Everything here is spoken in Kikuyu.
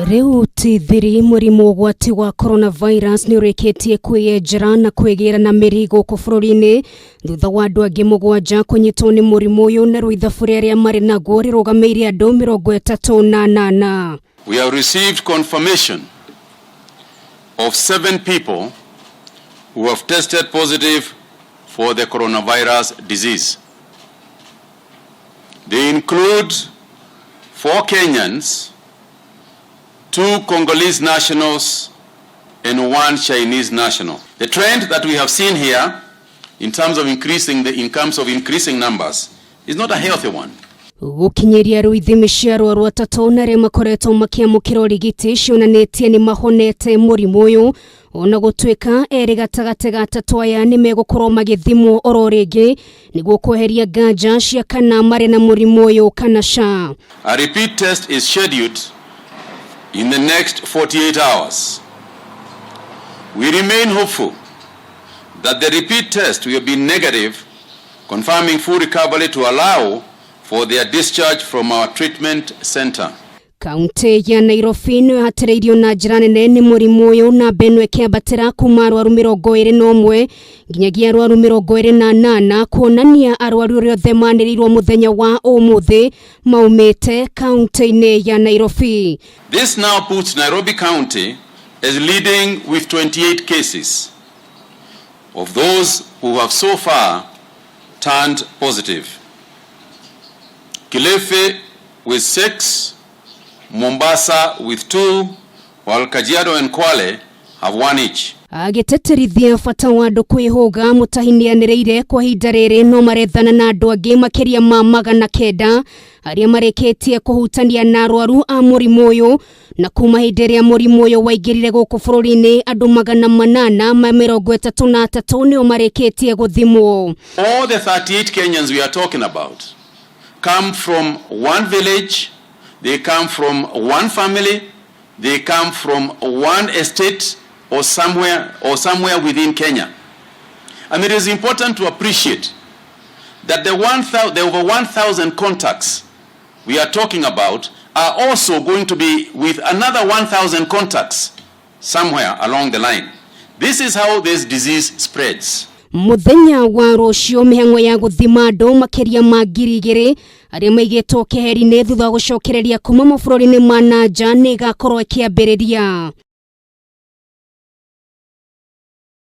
Rĩu ti thiri mũrimũ ũgwati wa coronavirus nĩ ũrĩkĩtie kwĩyenjera na kwĩgĩra na mĩri gũkũ bũrũri-inĩ thutha wa andũ angĩ mũgwanja kũnyitwo nĩ mũrimũ ũyũ na rĩu ithabu rĩa arĩa marĩ naguo rĩrũgamĩire andũ 38. We have received confirmation of seven people who have tested positive for the coronavirus disease. They include four Kenyans, two Congolese nationals, and one Chinese national. The trend that we have seen here in terms of increasing numbers is not a healthy one. Gũkinyĩria rĩu ithimi cia arwaru atatũ na arĩa makoretwo makĩamũkĩra ũrigiti cionanĩtie nĩ mahonete mũrimũ ũyũ, ona gũtuĩka erĩ gatagatĩ ga atatũ aya nĩ megũkorwo magĩthimwo oro rĩngĩ nĩguo kweheria nganja cia kana marĩ na mũrimũ ũyũ kana ca. A repeat test is scheduled in the next 48 hours. We remain hopeful that the repeat test will be negative, confirming full recovery to allow for their discharge from our treatment center. Kaunti ya Nairobi nĩyo ĩhatĩrĩirio na njĩra nene nĩ mũrimũ ũyũ, namba ĩno ĩkĩambatĩra kuma arwaru 21 nginyagia arwaru 28, kuonania arwaru arĩa othe manĩrĩirwo mũthenya wa ũmũthĩ maumĩte kaunti-inĩ ya Nairobi. This now puts Nairobi County as leading with 28 cases of those who have so far turned positive. Kilifi with 6, Mombasa with 2, while Kajiado and Kwale have one each. Agĩtĩtĩrithia bata wa andũ kwĩhũga, Mutahi nĩanĩrĩire kwa ihinda rĩrĩ no marethana na andũ angĩ makĩria ma 900 arĩa marĩkĩtie kũhutania na arwaru a mũrimũ ũyũ, na kuma hĩndĩ ĩrĩa mũrimũ ũyũ waingĩrire gũkũ bũrũri-inĩ, andũ 833 nĩo marĩkĩtie gũthimwo. All the 38 Kenyans we are talking about come from one village, they come from one family, they come from one estate or somewhere within Kenya. And it is important to appreciate that the over 1,000 contacts we are talking about are also going to be with another 1,000 contacts somewhere along the line. This is how this disease spreads. Muthenya wa rũciũ mĩhang'o ya gũthima andũ makĩria ma 2000 arĩa maigĩtwo keheri-inĩ thutha wa gũcokereria kuma mabũrũri-inĩ ma na nja nĩ ĩgakorwo ĩkĩambĩrĩria.